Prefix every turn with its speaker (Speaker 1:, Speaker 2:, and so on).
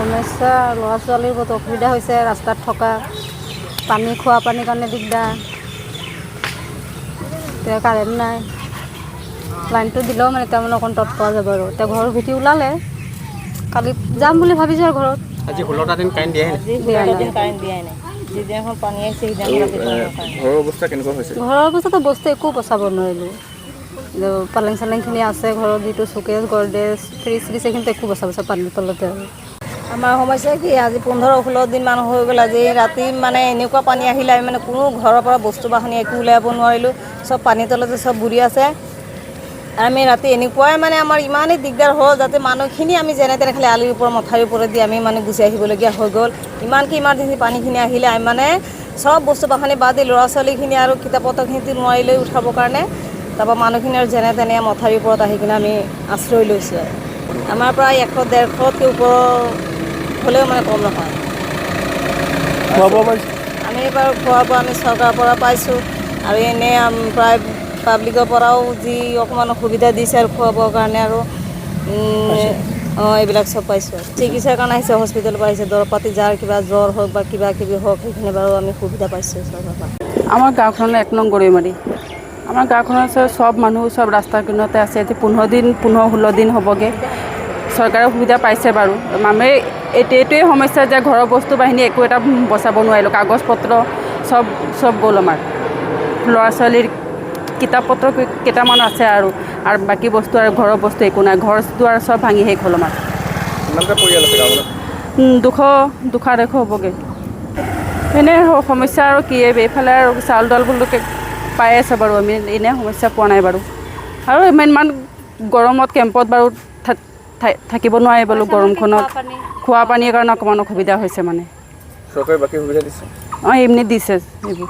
Speaker 1: সমস্যা, ল'ৰা ছোৱালীৰ বহুত অসুবিধা হৈছে। ৰাস্তাত থকা, পানী, খোৱা পানীৰ কাৰণে দিগদাৰ। এতিয়া কাৰেণ্ট নাই। লাইনটো দিলেও মানে তাৰমানে অকণ তত পোৱা যাব। আৰু এতিয়া ঘৰৰ ভেটি ওলালে কালি যাম বুলি ভাবিছোঁ আৰু ঘৰত।
Speaker 2: আজি 16টা দিন কাৰেণ্ট দিয়াই নাই।
Speaker 1: দিয়া নাই।
Speaker 3: কাৰেণ্ট দিয়াই নাই। যিদিনাখন পানী আহিছে,
Speaker 4: আৰু
Speaker 3: সিদিনাখন।
Speaker 4: ঘৰৰ অৱস্থা কেনেকুৱা হৈছে?
Speaker 1: ঘৰৰ অৱস্থাটো, বস্তু একো বচাব নোৱাৰিলোঁ। পালেং চালেংখিনি আছে ঘৰত, যিটো চুকেজ, গডৰেজ, ফ্ৰিজ চ্ৰিজ, সেইখিনিতো একো বচাব, চব পানীৰ তলতে আৰু।
Speaker 3: আমাৰ সমস্যা কি, আজি 15-16 দিনমান হৈ গ'ল। আজি ৰাতি মানে এনেকুৱা পানী আহিলে, আমি মানে কোনো ঘৰৰ পৰা বস্তু বাহানি একো উলিয়াব নোৱাৰিলোঁ। চব পানীৰ তলতে চব বুৰি আছে। আমি ৰাতি এনেকুৱাই মানে আমাৰ ইমানেই দিগদাৰ হ'ল, যাতে মানুহখিনি আমি যেনে তেনে খালি আলিৰ ওপৰত, মথাউৰিৰ ওপৰত দি আমি মানে গুচি আহিবলগীয়া হৈ গ'ল। ইমানকৈ ইমাৰ্জেঞ্চি পানীখিনি আহিলে, আমি মানে চব বস্তু বাহানি বাদ দি ল'ৰা ছোৱালীখিনি আৰু কিতাপ পত্ৰখিনিতো নোৱাৰিলেই উঠাবৰ কাৰণে। তাৰপৰা মানুহখিনি আৰু যেনে তেনে মথাউৰিৰ ওপৰত আহি কিনে আমি আশ্ৰয় লৈছোঁ। আৰু আমাৰ প্ৰায় 100-150তকৈ ওপৰৰ হ'লেও মানে কম নহয়।
Speaker 5: খোৱা বোৱা পাইছে?
Speaker 3: আমি বাৰু খোৱা বোৱা আমি চৰকাৰৰ পৰা পাইছোঁ আৰু এনেই প্ৰায় পাব্লিকৰ পৰাও যি অকণমান সুবিধা দিছে আৰু খোৱা বোৱাৰ কাৰণে আৰু এইবিলাক চব পাইছোঁ। আৰু চিকিৎসাৰ কাৰণে আহিছে, হস্পিটেলৰ পৰা আহিছে, দৰৱ পাতি, যাৰ কিবা জ্বৰ হওক বা কিবা কিবি হওক, সেইখিনি বাৰু আমি সুবিধা পাইছোঁ চৰকাৰৰ পৰা।
Speaker 6: আমাৰ গাঁওখন 1 নং গৰৈমাৰী। আমাৰ গাঁওখনৰ চব মানুহ চব ৰাস্তা কিনাৰতে আছে। এতিয়া 15 দিন, 15-16 দিন হ'বগৈ। চৰকাৰে সুবিধা পাইছে বাৰু। আমি এতিয়া এইটোৱে সমস্যা যে ঘৰৰ বস্তু বাহিনী একো এটা বচাব নোৱাৰিলোঁ। কাগজ পত্ৰ চব চব গ'ল। আমাৰ ল'ৰা ছোৱালীৰ কিতাপ পত্ৰ কেইটামান আছে আৰু আৰু বাকী বস্তু আৰু ঘৰৰ বস্তু একো নাই। ঘৰ দুৱাৰ চব ভাঙি শেষ হ'ল আমাৰ।
Speaker 4: কিমানটা পৰিয়াল আছে গাঁওখনত?
Speaker 6: 200, 250 হ'বগৈ। এনেই সমস্যা আৰু কি, এইফালে আৰু চাউল দাউল বোলো পাই আছে বাৰু। আমি এনেই সমস্যা পোৱা নাই বাৰু। আৰু ইমান ইমান গৰমত কেম্পত বাৰু থাকিব নোৱাৰি বাৰু। গৰমখনত খোৱা পানীৰ কাৰণে অকণমান অসুবিধা হৈছে মানে।
Speaker 4: চৰকাৰে বাকী সুবিধা দিছে?
Speaker 6: অঁ, এমনি দিছে এইবোৰ।